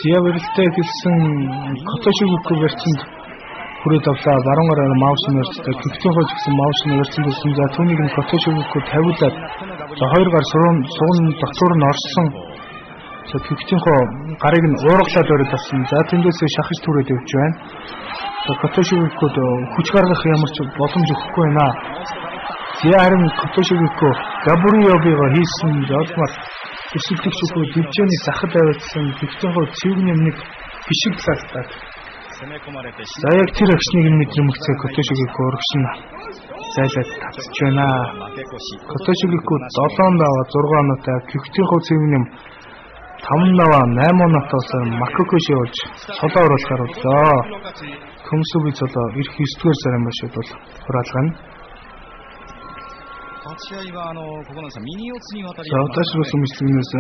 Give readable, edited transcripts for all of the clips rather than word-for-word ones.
Зя барилтаа хэлсэн Котошигүко барьцанд хүрээд авлаа. Баруун гараар маус нь барьцтай. Кюктэн хож гэсэн маус нь барьцанд ирсэн. За түүнийг нь Котошигүко тавиулаад за хоёр гар суган дотор нь орсон. За Кюктэн хоо гарыг нь уургалаад бариад авсан. За тэндээсээ шахаж түрээд явж байна. За Котошигүкод хүч гаргах ямар ч боломж өгөхгүй байна. За харин Котошигүко Габриобиго хийсэн жолмор өсөлтөгч хөө дивжээний захад аваадсан Кюктэн хоо цэвгний нэг бишиг талаад. За яг тэр агшныг нь мэдрэмгцээ Котошигүко урагш нь зайлаад татчих байна. Котошигүко 7 даваа 6 оноотой, Кюктэн хоо цэвгний 5 даваа 8 оноотоос Макокоши болж цолоо оруулахаар боллоо. Көмсүби цолоо ирэх 9 дугаар сарын башид бол хураалгана. За удаашруулсан мэтлэгнээс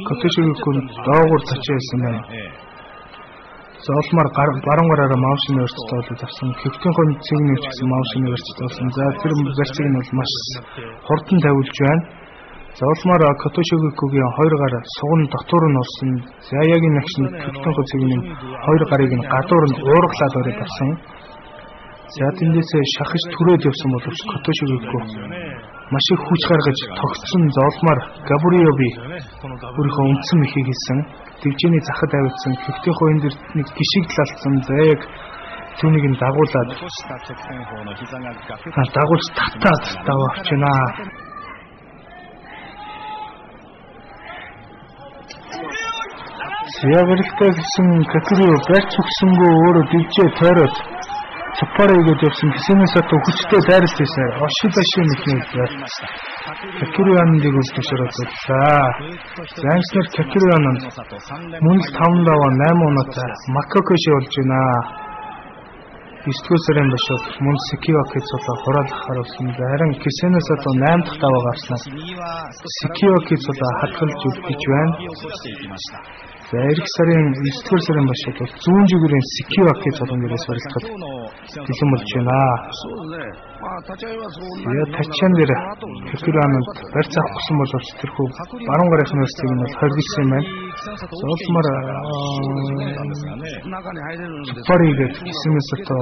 Котошигүко доогуур цачаасан байна. За улмаар баруун гараараа маусны барьцтай болоод авсан. Кюктэн хон цэгний ч гэсэн маусны барьцтай болсон. За тэр барьцыг нь бол маш хурдан тавиулж байна. За улмаар Котошигүкогийн хоёр гар суган дотор нь орсон. За яг энэ агшин Кюктэн хон цэгний хоёр гарыг нь гадуур нь уургалаад ороод авсан. За тэндээсээ шахаж түрээд явсан боловч Котошигүко маш их хүч гаргаж тогтсон. Зоолмоор Габриоби өөрийнхөө үндсэн мэхийг хийсэн. Дивжээний захад авидсан. Кюктэн хоо энэ дэр нэг гишиг талалцсан. За яг түүнийг нь дагуулад дагуулж татаад даваа авч байна. За барилтаа гэсэн Какрио барьц өгсөнгөө өөрөө дивжээ тойроод цуппара игээд явсан. Кисэнэсато хүчтэй дайралт хийсэн. Ошидаши мэхний хэлбэр. Какриондыг үлдээшээр боллоо. Занснер Какрионд мөн л 5 даваа 8 оноотой Макокоши болж байна. 9 дугаар сарын башууд мөн Сикиоки цолоо хураалгахаар болсон. Харин Кисэнэсато 8 дахь даваа гарснаар Сикиоки цолоо хадгалж үлдэж байна. За ирэх сарын 9 дугаар сарын башид бол зүүн зүгээрийн Сикиоки цолон дээрээс барилдахад бэлэн болж байна. Я тачаан дээр Какрионд барьц авах гэсэн боловч тэрхүү баруун гарын барьцыг нь бол хоригдсан юм байна. Зоолмор Паригээд Кисэнэсато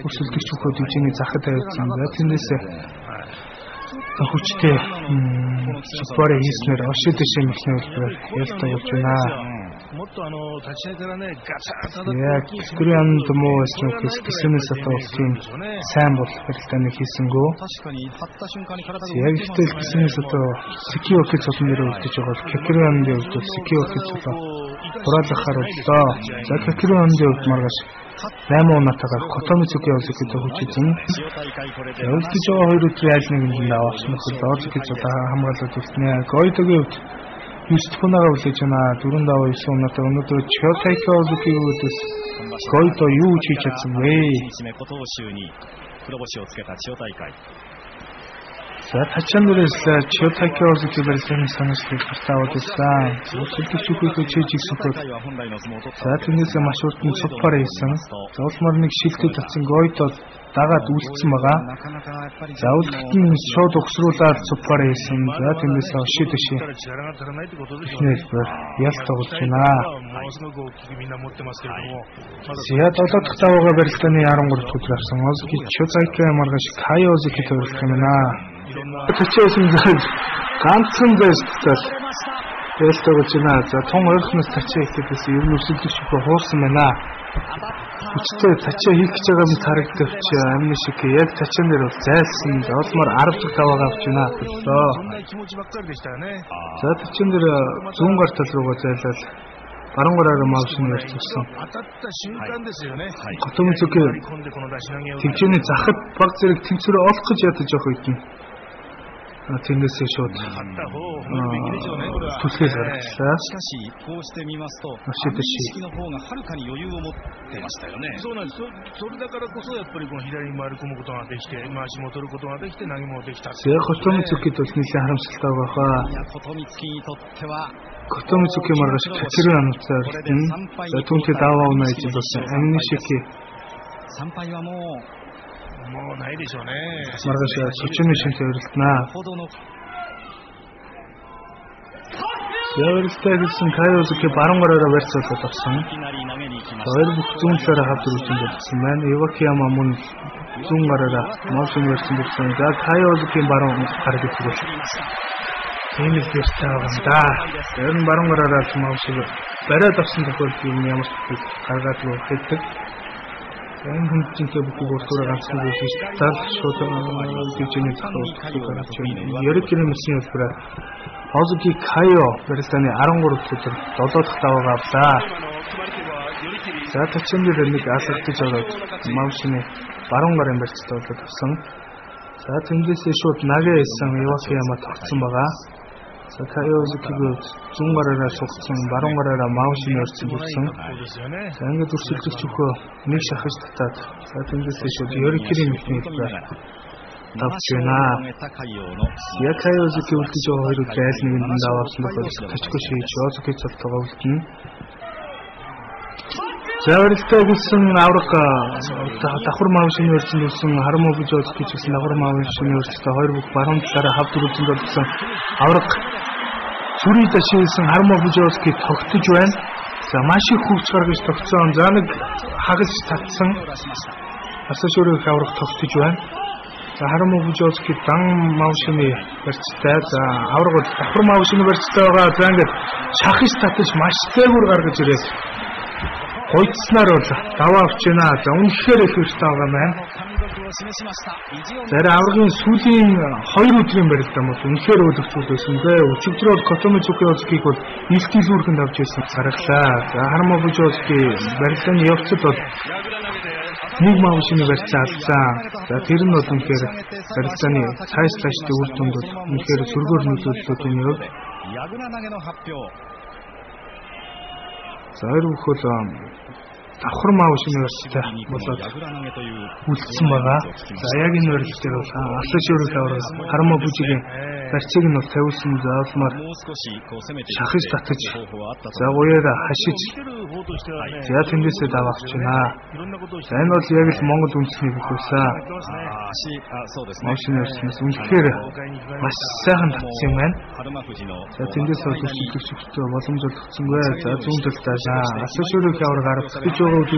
өсөлтөгч хөхөд дивжээний захад авидсан. За тэндээсээ хүчтэй Пари хийснээр Ошидаши мэхний хэлбэрээр ялтаа болж байна. Яг Какрионд муу байсан үхээс Кисэнэсато бол тийм сайн бол барилдааныг хийсэнгүү. Яг ихтэл Кисэнэсато Сикиоки цолон дээр үлдэж байгаа бол Какриондын хувьд бол Сикиоки цолоо хураалгахаар боллоо. За Какриондын хувьд маргааш 8 оноотойгоор Котомицуки Озукитой хүч эзэн. Үлдэж байгаа хоёр өдрийн аль нэгэнд нь авсан нөхөр Озуки цолоо хамгаалаад үлднэ. Гойдогийн хувьд 9 дахь унаага хүлээж байна. 4 даваа 9 оноотой өнөөдөр Чотайка Озукигийн үүдээс Гойдо юу ч хийж чадсан вэ? За тачаан дээрээс Чотайка Озуки барилгын санаачлалыг гартаа аваад ирсэн. Өсөлтөж үхийхөө чэжиг сөхөд. За тэрнээсээ маш урд нь цуппар хийсэн. За улмаар нэг шилтэд татсан Гойдо дагаад үлдсэн байгаа. За үлдэхэд нь шууд угсруулаад цуппар хийсэн. За тэрнээсээ Ошидоши эхний хэлбэр ялт тоглож байна. За 7 дахь даваагаа барилдааны 13 дахь өдөр авсан. Озуки Чотайка маргааш Кайо Озуки тоглох юм байна. Тачаасан зайд ганцхан зайстал ялт тоглож байна. За тун ойрхоноос тачаа ихэд байсан. Ер нь өсөлтөж хөхөө хуурсан байна. Хүчтэй тачаа хийх гэж байгаа юм харагдавч амны шиг яг тачаан дээр бол зайлсан. Олмоор 10 дахь даваагаа авч байна. За тачаан дээр зүүн гар тал руугаа зайлал баруун гараараа маусны ярьсан. Котомицуки тэмцээний захад баг зэрэг тэнцвэрээ олох гэж ядаж явах үед нь тэндээсээ шууд түлхээс гаргалаа. Ошидоши. За Котомицукид бол нэлээд харамсалтай байгаа. Котомицуки маргааш Кацуру ануцаа оролдоно. За түүнтэй даваа унаа ижил болсон. Амнишики маргааш Сочины шинтэй оролдоно. Яваралтай гэсэн Кайозуки баруун гараараа барьцаалаад авсан. Хоёр бүх зүүн талаараа хавд өргөжин болсон байна. Ивакияма мөн зүүн гараараа Мовшин барьсан болсон. За Кайозукийн баруун гар гэдэг бол тийм л барьцаа байгаа юм да. Ер нь баруун гараараа Мовшиг бариад авсан тохиолдолд юм ямар ч гаргаадгүй хэдэг. Энэ хүнжинтэй бүхийг уртураа ганцхан зүйлс татаад шууд дивжиний зохиол гаргаж байна. Ерөнхийдөө мэсийн хэлбэрээр Озуки Кайо барилдааны 13 дахь өдөр 7 дахь даваагаа авлаа. За тачин дээр нэг алгадаж ороод Мавшины баруун гарын барьцтай болоод авсан. За тэндээсээ шууд нагэ хийсэн Ивакияма тогтсон байгаа. За Кайо Озукиг зүүн гараараа сулцсан, баруун гараараа Мавшины барьцсан бүрсэн. За ингээд өрсөлдөгч өхөө нэг шахаж татаад за тэндээсээ шууд Йорикири мэхний хэлбэр давж байна. Яг Кайозуки үлдэж байгаа хоёр өдөр айл нэгэнд нь даваасан тохиолдолд Тачкоши Озуки цолтойгоо үлдэнэ. За барилтаа гэсэн авраг давхар Мавшины барьцсан үлсэн Хараму Бужозуки ч гэсэн давхар Мавшины барьцтай хоёр бүх баруун талаараа хавд өргөжөнд болсон авраг зүрий дашийлсэн Хараму Бужозуки тогтож байна. За маш их хөвч гаргаж тогтсон. За нэг хагалж татсан. Асашүрийн авраг тогтож байна. За Хараму Бужозуки дан Мавшины барьцтай. За авраг бол давхар Мавшины барьцтай байгаа. За ингээд шахаж татаж маш зээгүр гаргаж ирээд гойцснаар бол даваа авч байна. За үнэхээр их хэрэгтэй байгаа маань. Зарим аврагын сүүлийн 2 өдрийн барилдаа бол үнэхээр өлөгцүүл байсан дээ. Өчигдөр бол Котоми Цукиозукийг бол илт илүүрхэнд авч ирсэн сарглаа. За Хараму Бужозуки барилдааны явцад бол нэг Мавшины барьцаа алдсан. За тэр нь бол үнэхээр барилдааны цааш цаашдын үр дүнд бол үнэхээр сөргөөр нөлөөллөө түүний хувьд. За хоёр бүх бол давхар Мавшины барьцтай болоод үлдсэн байгаа. За яг энэ барилт дээр бол Асашүрийн авраг Хараму Бужигийн барьцыг нь бол тавиулсан заавалмаар шахаж татаж за гуяараа хашиж за тэндээсээ даваа авч байна. За энэ бол яг л Монгол үндэсний бүх байсан. Мавшины барьцнаас үнэхээр маш сайхан татсан юм байна. За тэндээс бол өрсөлдөгч өгтөө боломж олгоцсонгүй. За зүүн талдаа Асашүрийн авраг арга гэж байгаа